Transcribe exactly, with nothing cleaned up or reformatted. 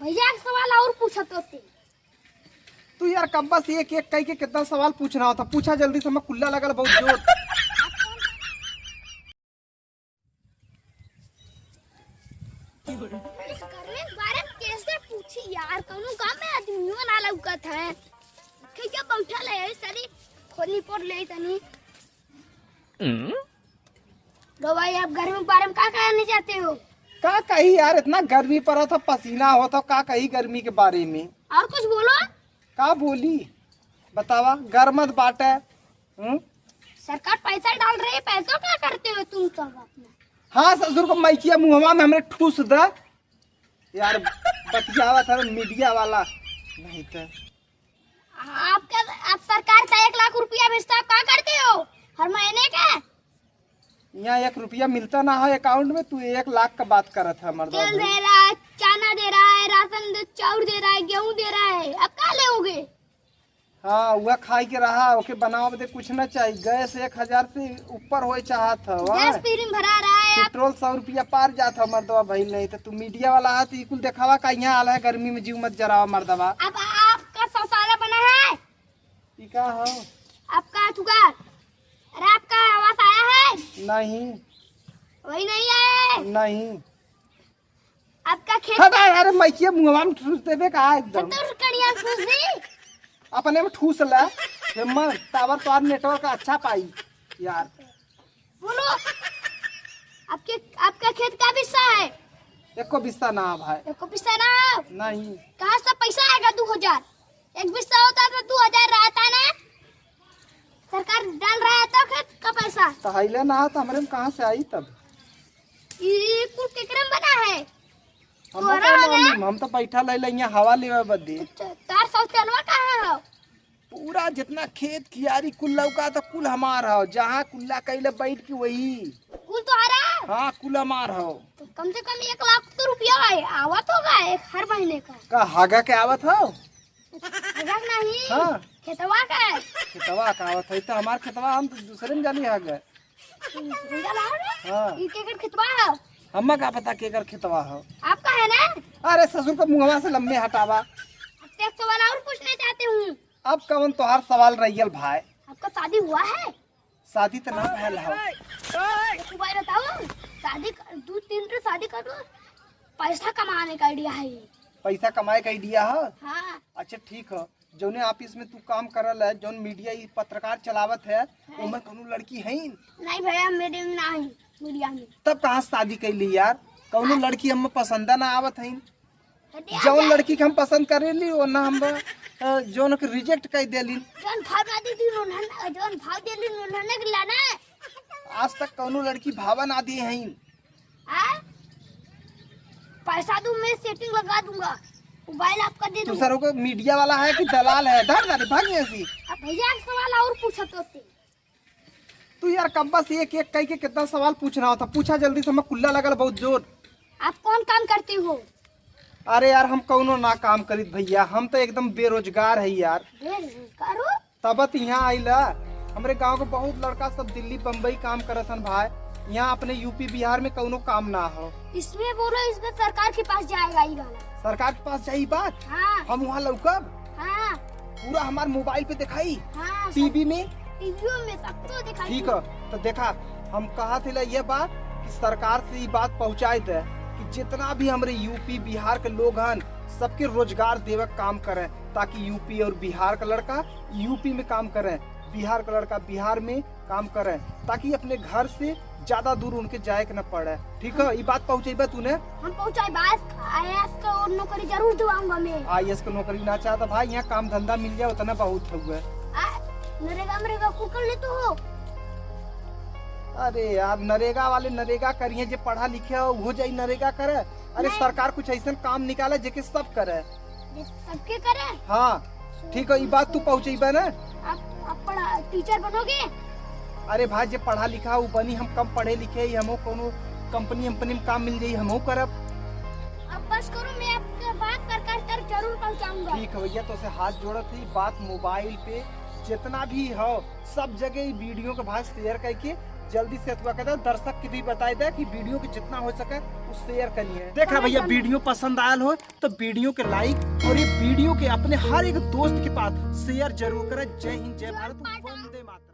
भैया, एक सवाल और पूछत होते। तू यार, कब बस एक एक कह के कितना सवाल पूछ रहा था? पूछा जल्दी से, मैं कुल्ला लगल बहुत जोर। इस घर में बारे में कैसे पूछी यार, कौनो गांव में आदमियों ना लौकत है। ठीक है, बैठल है, सरी खोली पर ले तनी। तो भाई, आप गर्मी के बारे में का कहना चाहते हो? का कही यार, इतना गर्मी पड़त ह, पसीना होत ह, का कही गर्मी के बारे में? और कुछ बोलो। का बोली, बतावा, गरमत बाटे। हम्म? सरकार पैसा डाल रही है, पैसों का करते हो तुम सब अपना? हाँ, ससुर को माइकिया मुहवा में हमरे ठूस द यार, बतियावत है मीडिया वाला, नहीं तो। आपका, आप सरकार का एक लाख रुपया भेजता, आप का करते हो हर महीने का? यहाँ एक रुपया मिलता ना है अकाउंट में, तू एक लाख का बात करत है, मर्द। तेल दे रहा है, चना दे रहा है, राशन दे, चाउर दे रहा है, गेहूं दे रहा है, अब का लेओगे? हाँ, वह खाई के रहा, ओके बनावे बदे कुछ ना चाहिए। गैस एक हजार से ऊपर होए चाहत है, वाह। गैस फ्री में भरा रहा है, आप पेट्रोल सौ रुपया पार जात है, मर्दवा भइल नहीं तो तू मीडिया वाला है, तो ई कुल देखावा का यहाँ आला है, गर्मी में जीव मत जरावा, मर्दवा। अब आपका शौचालय बना है? ई का हो? आपका चुका, अरे, आपका आवास आया है? नहीं। वही नहीं आया है? नहीं। आपका खेत हट, अरे, अरे, मैकिया मुंहवा में ठूस देबे का एकदम? तो कड़िया ठूस दी। अपने में ठूस ले, हिम्मत, टावर तो आज नेटवर्क अच्छा पाई यार। बोलो, आपके, आपका खेत का बिस्सा है? एको बिस्सा ना है भाई। एको बिस्सा ना है? नहीं। कहाँ से पैसा आएगा दो हजार? एक बिस्सा होता तो दो हजार रहता ना। सरकार डाल रहा है तो खेत का पैसा। तो हइले ना है तो हमरे में कहाँ से आई तब? ई कुल केकरे में बना है? हम तोहरा का वाला? मालूम, हम तो बैठा ले ले यहाँ हवा लेवे बदे। अच्छा, तार शौचालवा कहाँ है? पूरा जितना खेत कियारी कुल लौका तो कुल हमार हो, जहाँ कुल्ला कैले बैठ के वही। कुल तोहरा? हाँ, कुल हमार हो। तो कम से कम एक लाख तो रुपया आए, आवत होगा एक हर महीने का। का हागा के आवत हो? हागा के नहीं, हाँ। खेतवा का है। खेतवा का आवत है, तो हमार खेतवा हम तो दूसरे में जानी हागा। दूसरे में जाना है? हाँ। ई केकर खेतवा है? हम्मा का पता केकर खेतवा हो। आपका है ना? अरे ससुर का मुंहवा से लम्बे हटावा। आपसे एक सवाल और पूछना चाहती हूँ। अब कौन तोहार सवाल रहियल भाई? आपका शादी हुआ है? शादी तो ना भयल हो। एक बात बताओ, शादी कर, दो तीन ठो शादी कर लो, पैसा कमाने का आइडिया है ये। पैसा कमाए का आइडिया है? हाँ। अच्छा ठीक है, जौने ऑफिस में तू काम करल है, जौन मीडिया ई पत्रकार चलावत है, हाँ। ओमे कौनो लड़की है? नहीं भैया, मेरे में ना है मीडिया में। तब कहाँ से शादी कैली यार? कौनो हाँ। लड़की हमें पसंदा ना आवत है। जौन लड़की के हम पसंद करेली, वो ना हम, अ, जौन के रिजेक्ट कर देली। जौन भाव ना दी थी उन्होंने, जौन भाव देली उन्होंने के लाना। आज तक कौनो लड़की भावा ना दी है। हाँ? पैसा दूं, मैं सेटिंग लगा दूंगा, मोबाइल आपका दे दूंगा। दूसरों को मीडिया वाला है कि दलाल है? धर, धर, भाग यहाँ से। अब भैया, एक सवाल और पूछा तो से। तू यार कब से एक एक कह के कितना सवाल पूछ रहा था? पूछा जल्दी से, मैं कुल्ला लगल बहुत जोर। आप कौन काम करते हो? अरे यार, हम कौनो ना काम करीत भैया, हम तो एकदम बेरोजगार है यार। बेरोजगार हो? तब त यहाँ आइला। हमरे गांव के बहुत लड़का सब दिल्ली बम्बई काम करत हन भाई, यहाँ अपने यूपी बिहार में कौनो काम ना हो। इसमें बोलो, इसमें सरकार के पास जाएगा ये वाला। सरकार के पास जाई बात? हाँ। हम वहाँ लौकब? हाँ। पूरा हमार मोबाइल पे दिखाई, हाँ, सब टीवी में? टीवीओ में सब तो दिखाई ठीक दे। है, तो देखा, हम कहा थे ये बात कि सरकार से ये बात पहुँचाए दे कि जितना भी हमरे यूपी बिहार के लोग हन, सबके रोजगार देवे के काम करें, ताकि यूपी और बिहार का लड़का यूपी में काम करें, बिहार का लड़का बिहार में काम करें, ताकि अपने घर से ज्यादा दूर उनके जाए के न पड़े। ठीक है, ई बात पहुँचेबा तूने? हम पहुँचाई बात, आईएएस का नौकरी जरूर दिवाऊंगा मैं। आईएएस का नौकरी ना चाहता भाई, यहाँ काम धंधा मिल जाए, उतना बहुत हुआ। आ, नरेगा मरेगा कुकर ले तो हो। अरे यार, नरेगा वाले नरेगा करिए, जे पढ़ा लिखे हो, वो जाई नरेगा करे। अरे नहीं। सरकार कुछ ऐसन काम निकाले, जेके सब करे। जे सबके करे? हाँ, ठीक है, ई बात तू पहुँचेबा ना? आप, आप पढ़ा, टीचर बनोगे? अरे भाई, जे पढ़ा लिखा, वो बनी, हम कम पढ़े लिखे ही, हमो कोनो कंपनी, कंपनी में काम मिल जाई, हमहू करब। अब बस करो, मैं आपके बात सरकार तक जरूर पहुँचाऊंगा। ठीक है भैया, तो से हाथ जोड़त ही, बात मोबाइल पे जितना भी हो, सब जगह ई वीडियो के भाई शेयर करके जल्दी से अथवा कर दे, दर्शक के भी बताई दे कि वीडियो के जितना हो सके उ शेयर करिए। देखा भैया, वीडियो पसंद आयल हो तो वीडियो के लाइक और ये वीडियो के अपने हर एक दोस्त के पास शेयर जरूर करें। जय हिंद, जय भारत, वंदे मातरम।